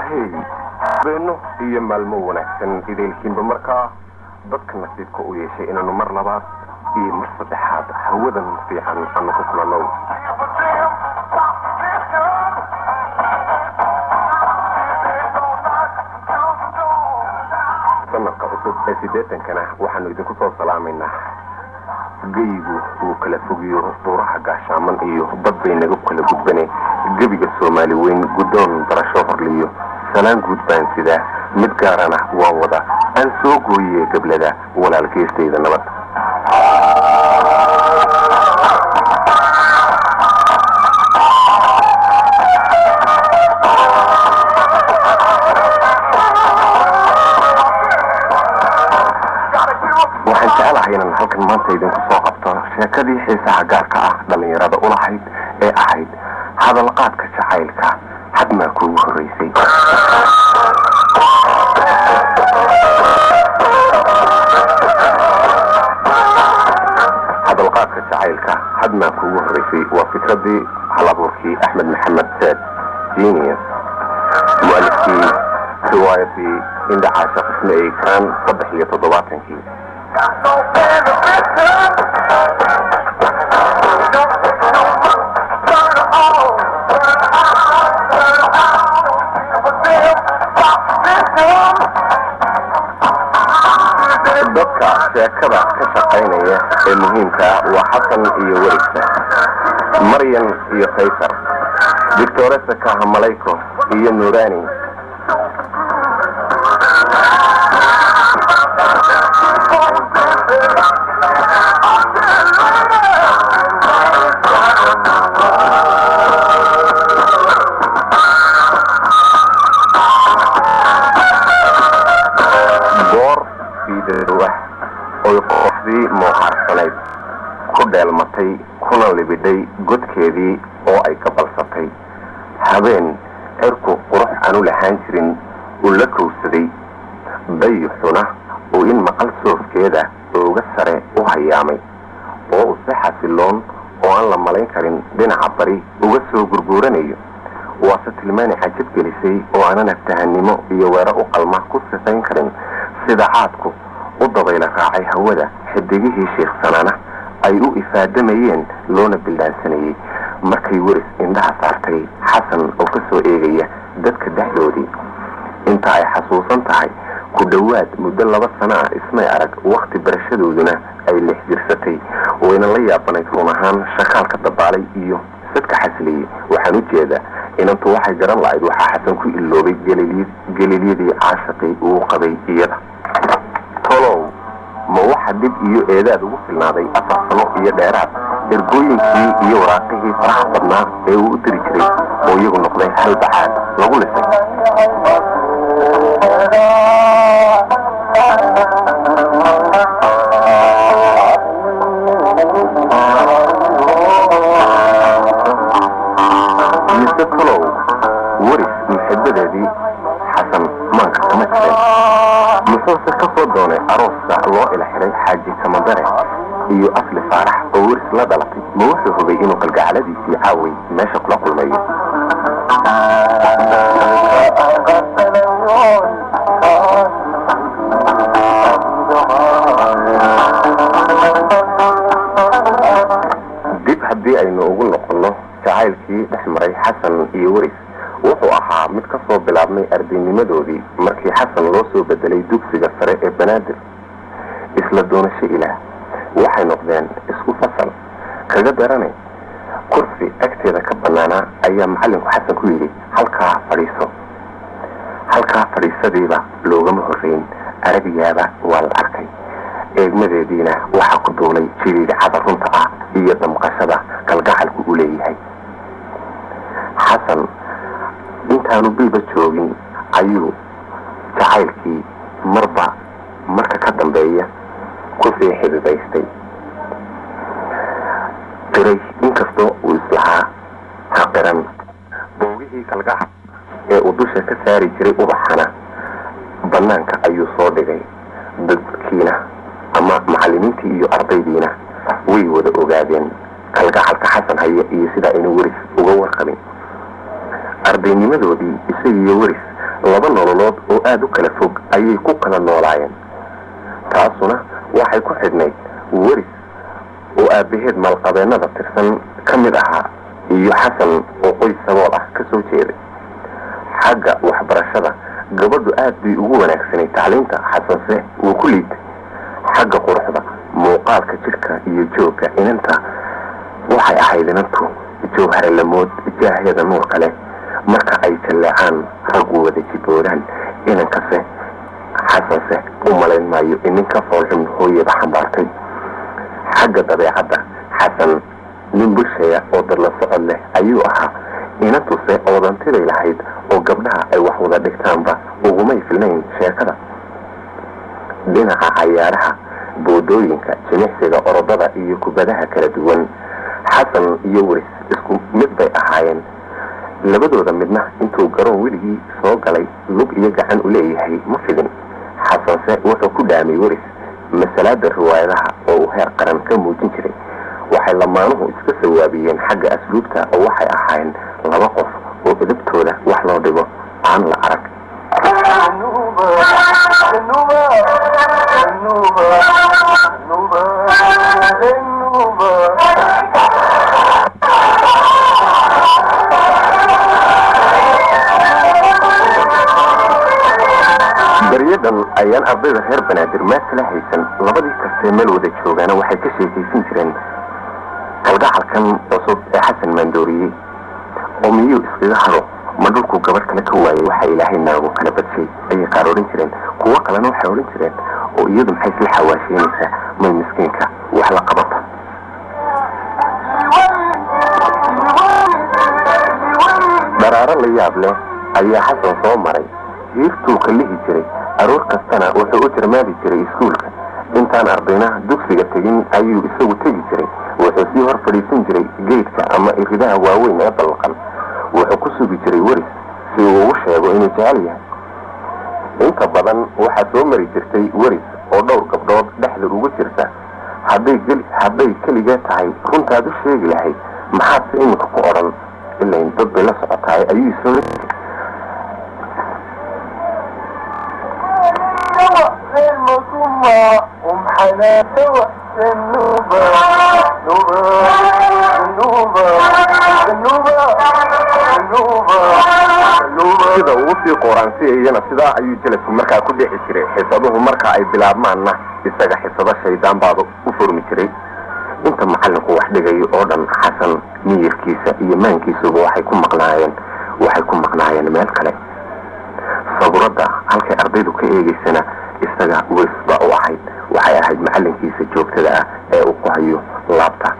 Ahey, habeenno iyo maalmo wanaagsan idaylkiinba. Markaa dadka nasiibka u yeeshay inaanu mar labaad iyo mar saddexaad hawadan fiican aanu ku kulanno. Sanadka cusub ee 80-kana waxaanu idinku soo salaamaynaa. Geyigu wuu kala fogiyo, buuraha gaashaaman iyo bad bay naga kala gudbane. Gebiga Soomaali weyn guddoon barasho horliyo salaan guud baan sidaa, mid gaarana waan wada aan soo gooye gablada walaal geestayda nabad. Waxaan jecelahay inaan halkan maanta idinku soo qabto sheekadii xiisaha gaarka ah dhallinyarada ulahayd ee ahayd Hadalqaadka Jacaylka Hadmaa Kuugu Horreysay. Hadalqaadka Jacaylka Hadmaa Kuugu Horreysay waa fikraddii hal abuurkii Axmed Maxamed Seed Genius, mualifkii riwaayadii Indha Caasha Qisme ay karaan 73-kii. Dadka sheekada ka shaqaynaya ee muhiimka ah waa Xasan iyo Werigsa, Maryan iyo Kaysar, Doctoresa Kahamalayko iyo Nuurani. Goor fiidow ah oy kooxdii moohaarsanayd ku dheelmatay kuna libidhay godkeedii oo ay gabalsatay, habeen cirku qurux aanu lahaan jirin uu la kowsaday, dayuxuna uu in maqal soofkeeda ooga sare u hayaamay oo uu si xasiloon oo aan la malayn karin dhinaca bari uga soo gurguuranayo, waase tilmaani cajab gelisay oo aanan aftahanimo iyo weero u qalma ku sifayn karin sida caadku u dabayla raacay hawada, xidigihii shiikhsanaana ay u ifaadamayeen loona bildaansanayay. Markay Weris indhaha saartay Xasan oo ka soo eegaya dadka dhexdoodii, inta ay xasuusan tahay ku dhowaad muddo 2 sano ah ismay arag, wakhti barashadooduna ay lix jirsatay, wayna la yaabanayd run ahaan shakaalka dabaalay iyo sadka xasiliyey. Waxaan u jeedaa, inantu waxay garan lahayd waxaa Xasan ku iloobay galiilyadii caashaqii uu qabay iyada. Tolow ma waxa dhib iyo eedaad ugu filnaaday 4 sano iyo dheeraad ergooyinkii iyo waraaqihii faraha badnaa ee uu u diri jiray oo iyagu noqday hal bacaad lagu lisay? Mise tolow Weris muxibadeedii Xasan maanka kama jireen? Muxuuse ka soo doonay arooska loo ila xiray Xaaji Kamadare iyo Asli Faarax oo Weris la dhalatay? Ma wuxuu hubay inuu kalgacaladiisii caaway meesha kula kulmayo? Dib haddii aynu ugu noqonno jacaylkii dhex maray Xasan iyo Weris, wuxuu ahaa mid ka soo bilaabmay ardaynimadoodii, markii Xasan loo soo bedelay dugsiga sare ee Banaadir. Isla doonasho Ilaah waxay noqdeen isku fasal. Kaga darane, kursi agteeda ka bannaanaa ayaa macallinku Xasan ku yidhi, "Halkaa fadhiiso." Halkaa fadhiisadiiba loogama horrayn, arabiyaaba waa la arkay. Eegmadeediina waxaa ku duulay jiriiricada runta ah iyo damqashada kalgacalku u leeyahay Xasan. Intaanu bilba joogin ayuu jacaylkii marba marka ka dambeeya kusii xididaystay qiray, inkastoo uu islahaa ha qiran. Boogihii kalgacal ee uu dusha ka saari jiray ubaxana bannaanka ayuu soo dhigay. Dadkiina ama macallimiintii iyo ardaydiina way wada ogaadeen kalgacalka Xasan haya iyo sidaa aynu Weris uga warqabin. Ardaynimadoodii isagiiyo Weris Laba nololood oo aada u kala fog ayay ku kala noolaayeen. Taasuna waxay ku xidhnayd Weris oo aabbaheed maalqabeennada tirsan ka mid ahaa iyo Xasan oo qoys sabool ah ka soo jeeday. Xagga waxbarashada gabadhu aad bay ugu wanaagsanay tacliinta, Xasanse wuu ku liitay. Xagga quruxda, muuqaalka jidhka iyo joogga inanta, waxay ahayd inantu jawhara lamood jaahyada nuur kale. Marka ay jalleecaan raggu wada jiboodaan. Inankase, Xasanse, u malayn maayo in ninka foolxun hooyada xambaartay. Xagga dabeecadda, Xasan nin bulshaya oo dadla socod leh ayuu ahaa. Inantuse oodantiday lahayd oo gabdhaha ay wax wada dhigtaanba ugumay filnayn sheekada. Dhinaca cayaaraha, boodooyinka, jimicsiga, orodada iyo kubadaha kala duwan, Xasan iyo Weris isku mid bay ahaayeen. Labadooda midna intuu garoon weligii soo galay lug iyo gacan u leeyahay ma fidin. Xasanse wuxuu ku dhaamay Weris masalaada riwaayadaha oo uu heer qaran ka muujin jiray. Waxay lamaanuhu iska sawaabiyeen xagga asluubta oo waxay ahaayeen laba qof oo edabtooda wax loo dhigo aan la arag. Baryadan ayaan ardayda reer Banaadir meel kala haysan. Labadii kastee meel wada joogaana waxay ka sheekaysan jireen kalgacalkan cusub ee Xasan maandooriyey. Oo miyuu iskaga hadho? Ma dhulku gabadh kale ka waayay? Waxa Ilaahay naagu kala badshay, ayay qaar odhan jireen. Kuwo kalena waxay odhan jireen, oo iyadu maxay isla xawaasheynaysaa? May miskiinka wax la qabato? Dharaaro la yaab leh ayaa Xasan soo maray. Hiirtuu ka lihi jiray aroor kastana wuxuu u jarmaadi jiray iskuulka. Intaan ardayna dugsiga tegin ayuu isagu tegi jiray. Wuxuu sii hor fadhiisan jiray geedka ama iridaha waaweyn ee ballaqan. Wuxuu ku sugi jiray Weris si uu ugu sheego inuu jecel yahay. Inta badan waxaa soo mari jirtay Weris oo dhowr gabdhood dhexda ugu jirta. Hadday keligaa tahay, runtaad u sheegi lahayd. Maxaad se iminka ku odhan? Ilayn dad bay la socotaay, ayuu isoo. Sida ugu sii qooraansiiyayana sidaa ayuu jelasku markaa ku dhici jiray. Xisaduhu marka ay bilaabmaanna isaga xisado shaydaan baada u furmi jiray. Inta macallinku wax dhigayo oo dhan, Xasan miyirkiisa iyo maankiisuba waxay ku maqnaayeen meel kale. Saburadda halkay ardaydu ka eegaysana isaga Weris baa u ahayd. Waxay ahayd macallinkiisa joogtada ah ee uu ku hayo laabta.